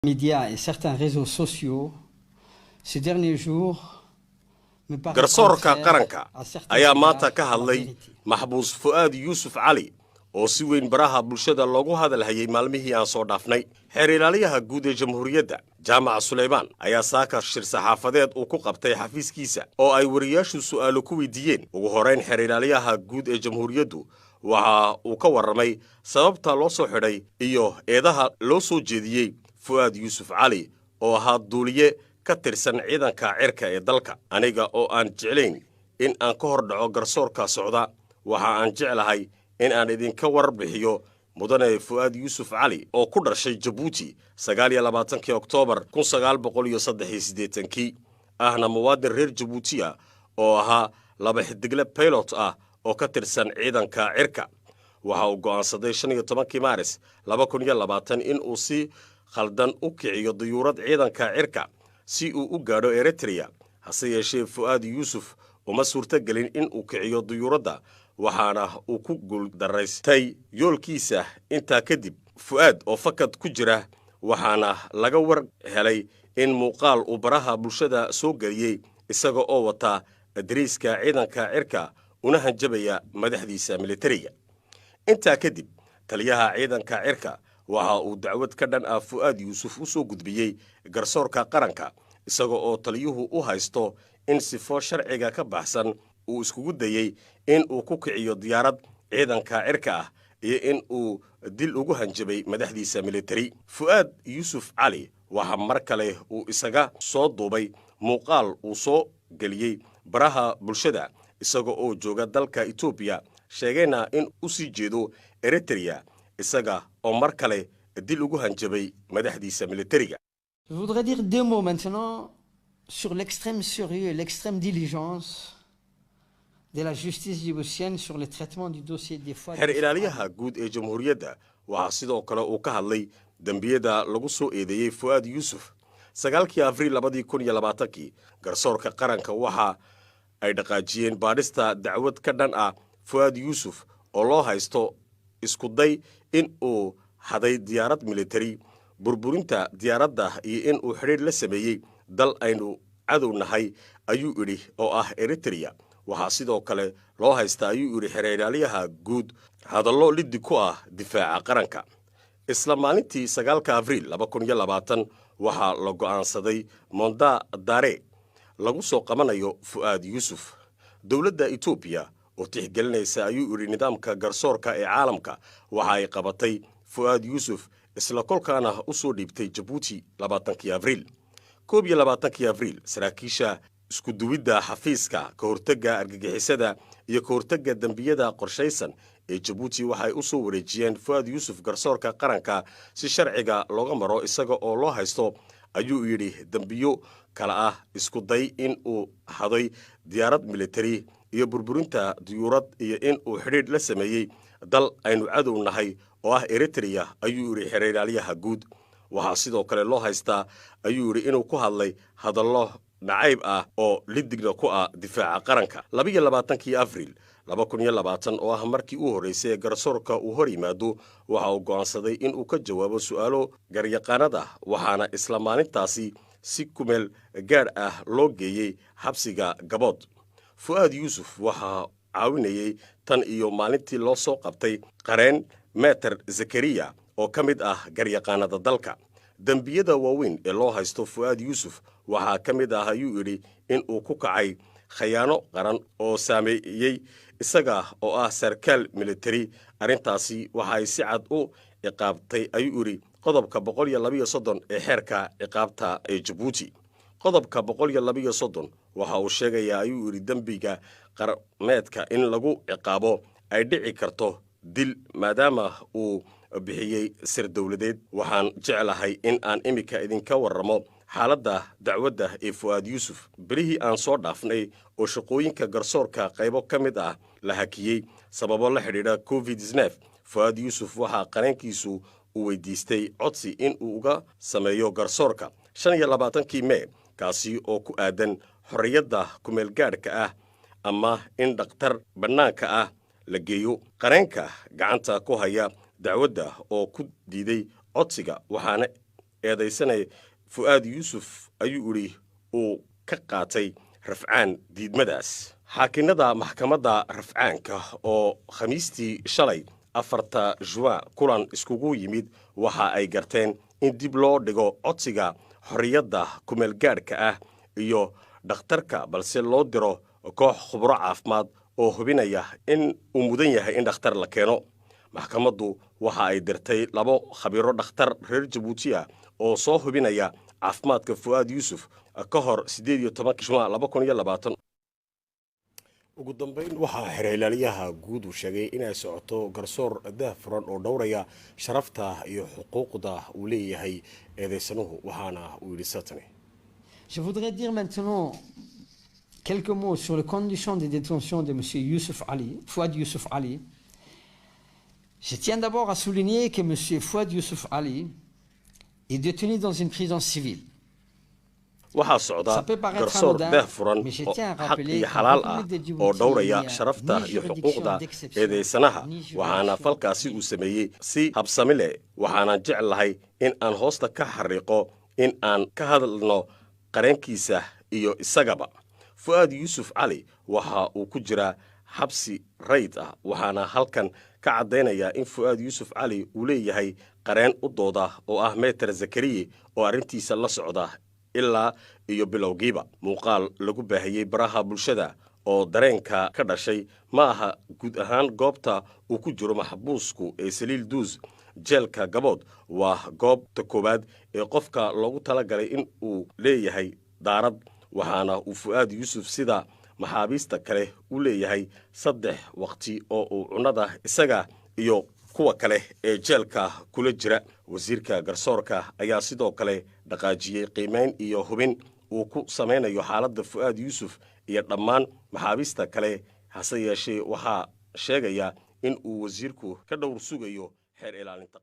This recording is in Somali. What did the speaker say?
Médias et certains réseaux sociaux ces derniers jours. Garsoorka qaranka ayaa maanta ka hadlay maxbuus Fu'aad Yuusuf Cali oo si weyn baraha bulshada loogu hadalhayay maalmihii aan soo dhaafnay. Xeer ilaaliyaha guud ee Jamhuuriyadda, Jaamaca Sulaymaan, ayaa saaka shir saxaafadeed uu ku qabtay xafiiskiisa oo ay wariyaashu su'aalo ku weydiiyeen. Ugu horrayn, xeer ilaaliyaha guud ee Jamhuuriyaddu waxa uu ka warramay sababta loo soo xidhay iyo eedaha loo soo jeediyey Fu'aad Yuusuf Cali oo ahaa duuliye ka tirsan ciidanka cirka ee dalka. "Aniga oo aan jeclayn in aan ka hor dhaco garsoorka socda, waxa aan jeclahay in aan idinka warbixiyo mudane Fu'aad Yuusuf Cali oo ku dhashay Jabuuti 29-kii Oktoobar 1983-kii, ahna muwaadin reer Jabuutiya oo ahaa laba xidigle pilot ah oo ka tirsan ciidanka cirka. Waxa uu go'aansaday 15-kii Maaris 2020 in uu si khaldan u kiciyo dayuurad ciidanka cirka si uu u gaadho Eritreya. Hase yeeshee, Fu'aad Yuusuf uma suurtogelin in uu kiciyo dayuuradda, waxaana uu ku guuldaraystay yoolkiisa. Intaa kadib, Fu'aad oo fakad ku jira, waxaana laga war helay in muuqaal uu baraha bulshada soo geliyey isaga oo wata dariiska ciidanka cirka una hanjabaya madaxdiisa militariga. Intaa kadib, taliyaha ciidanka cirka waxa uu dacwad ka dhan ah Fu'aad Yuusuf u soo gudbiyey garsoorka qaranka, isaga oo taliyuhu u haysto in sifo sharciga ka baxsan uu iskugu dayey in uu ku kiciyo diyaarad ciidanka cirka ah iyo in uu dil ugu hanjabay madaxdiisa militari. Fu'aad Yuusuf Cali waxaa mar kale uu isaga soo duubay muuqaal uu soo geliyey baraha bulshada isaga oo jooga dalka Etoobiya, sheegayna in u sii jeedo Eritreya, isaga oo mar kale dil ugu hanjabay madaxdiisa militariga. Je voudrais dire deux mots maintenant sur l'extrême sérieux et l'extrême diligence de la justice djiboutienne sur le traitement du dossier des fois. Xeer ilaaliyaha guud ee Jamhuuriyadda waxaa sidoo kale uu ka hadlay dembiyada lagu soo eedeeyey Fu'aad Yuusuf. 9-kii Abriil 2020-kii, garsoorka qaranka waxa ay dhaqaajiyeen baadhista dacwad ka dhan ah Fu'aad Yuusuf oo loo haysto iskuday in uu haday diyaarad militari, burburinta diyaaradda iyo in uu xidhiidh la sameeyey dal aynu cadow nahay, ayuu idhi, oo ah Eritrea. Waxaa sidoo kale loo haysta, ayuu idhi xeer ilaaliyaha guud, hadallo liddi ku ah difaaca qaranka. Isla maalintii 9-ka Abriil 2020 waxaa la go'aansaday mandat d'arrêt lagu soo qabanayo Fu'aad Yuusuf. Dowladda Etoobiya oo tixgelinaysa, ayuu idhi, nidaamka garsoorka ee caalamka, waxa ay qabatay Fu'aad Yuusuf, isla kolkaana u soo dhiibtay Jabuuti 20-kii Abriil. 21-kii Abriil, saraakiisha iskuduwidda xafiiska ka hortagga argagixisada iyo ka hortagga dembiyada qorshaysan ee Jabuuti waxay u soo wareejiyeen Fu'aad Yuusuf garsoorka qaranka si sharciga looga maro, isaga oo loo haysto, ayuu yidhi, dembiyo kale ah isku day in uu haday diyaarad militari iyo burburinta diyuurad iyo in uu xidhiidh la sameeyey dal aynu cadow nahay oo ah Eritrea, ayuu yidhi xeer ilaalyaha guud. Waxaa sidoo kale loo haystaa, ayuu yidhi, inuu ku hadlay hadallo nacayb ah oo lidigna ku ah difaaca qaranka. 22-kii Abriil 2020, oo ah markii u horraysay ee garsoorka uu hor yimaado, waxa uu go'aansaday inuu ka jawaabo su'aalo garyaqaanada, waxaana isla maalintaasi si kumeel gaadh ah loo geeyey xabsiga Gabood. Fu'aad Yuusuf waxaa caawinayey tan iyo maalintii loo soo qabtay qareen Maître Zakariya oo ka mid ah garyaqaanada dalka. Dembiyada waaweyn ee loo haysto Fu'aad Yuusuf waxaa ka mid ah, ayuu yidhi, in uu ku kacay khayaano qaran oo saameeyey isaga oo ah sarkaal militari. Arrintaasi waxa ay si cad u ciqaabtay, ayuu yidhi, qodobka 132 ee xeerka ciqaabta ee Jabuuti. Qodobka 132 waxa uu sheegayaa, ayuu yidhi, dembiga qarmeedka in lagu ciqaabo ay dhici karto dil, maadaama uu bixiyey sir dowladeed. Waxaan jeclahay in aan iminka idinka warramo xaaladda dacwadda ee Fu'aad Yuusuf. Bilihii aan soo dhaafnay oo shaqooyinka garsoorka qaybo ka mid ah la hakiyey sababo la xidhiidha COVID, Fu'aad Yuusuf waxaa qareenkiisu uu weydiistay codsi in uu uga sameeyo garsoorka 25-kii Mee, kaasi oo ku aadan xorriyadda kumeelgaadhka ah ama in dhakhtar bannaanka ah la geeyo. Qareenka gacanta ku haya dacwadda oo ku diiday codsiga, waxaana Eedaysanay Fu'aad Yuusuf ayuu idhi uu ka qaatay rafcaan diidmadaas. Xaakinada maxkamadda rafcaanka oo Khamiistii shalay 4-ta Juin kulan iskugu yimid waxa ay garteen in dib loo dhigo codsiga xorriyadda kumeelgaadhka ah iyo dhakhtarka, balse loo diro koox khubro caafimaad oo hubinaya in uu mudan yahay in dhakhtar la keeno. Maxkamaddu waxa ay dirtay labo khabiiro dhakhtar reer Jabuuti ah oo soo hubinaya caafimaadka Fu'aad Yuusuf ka hor 18-ka Juin 2020. Ugu dambeyn, waxaa xeer ilaaliyaha guud uu sheegay inay socoto garsoor daah furan oo dhowraya sharafta iyo xuquuqda uu leeyahay eedeysanuhu, waxaana uu yidhi satani. Je voudrais dire maintenant quelques mots sur les conditions de détention de M. Youssouf Ali, Fouad Youssouf Ali. Je tiens d'abord à souligner que M. Fouad Youssouf Ali est détenu dans une prison civile. Waxaa socda garsoor daah furan oo xaq iyo xalaal ah oo dhowraya sharafta iyo xuquuqda eedeysanaha, waxaana falkaasi uu sameeyey si habsami leh. Waxaanan jeclahay in aan hoosta ka xariiqo in aan ka hadalno qareenkiisa iyo isagaba. Fu'aad Yuusuf Cali waxa uu ku jiraa xabsi rayd ah, waxaana halkan ka caddaynayaa in Fu'aad Yuusuf Cali uu leeyahay qareen u dooda oo ah Maître Zakariye oo arrintiisa la socda ilaa iyo bilowgiiba. Muuqaal lagu baahiyey baraha bulshada oo dareenka ka dhashay ma aha guud ahaan goobta uu ku jiro maxbuusku ee cellule 12 jeelka Gabood. Waa goobta koowaad ee qofka loogu talagalay in uu leeyahay daarad, waxaana uu Fu'aad Yuusuf sida maxaabiista kale u leeyahay saddex waqti oo uu cunnada isaga iyo kuwa kale ee jeelka kula jira. Wasiirka garsoorka ayaa sidoo kale dhaqaajiyey qiimayn iyo hubin uu ku samaynayo xaaladda Fu'aad Yuusuf iyo dhammaan maxaabiista kale. Hase yeeshee, waxaa sheegaya in uu wasiirku ka dhowr sugayo xeer ilaalinta.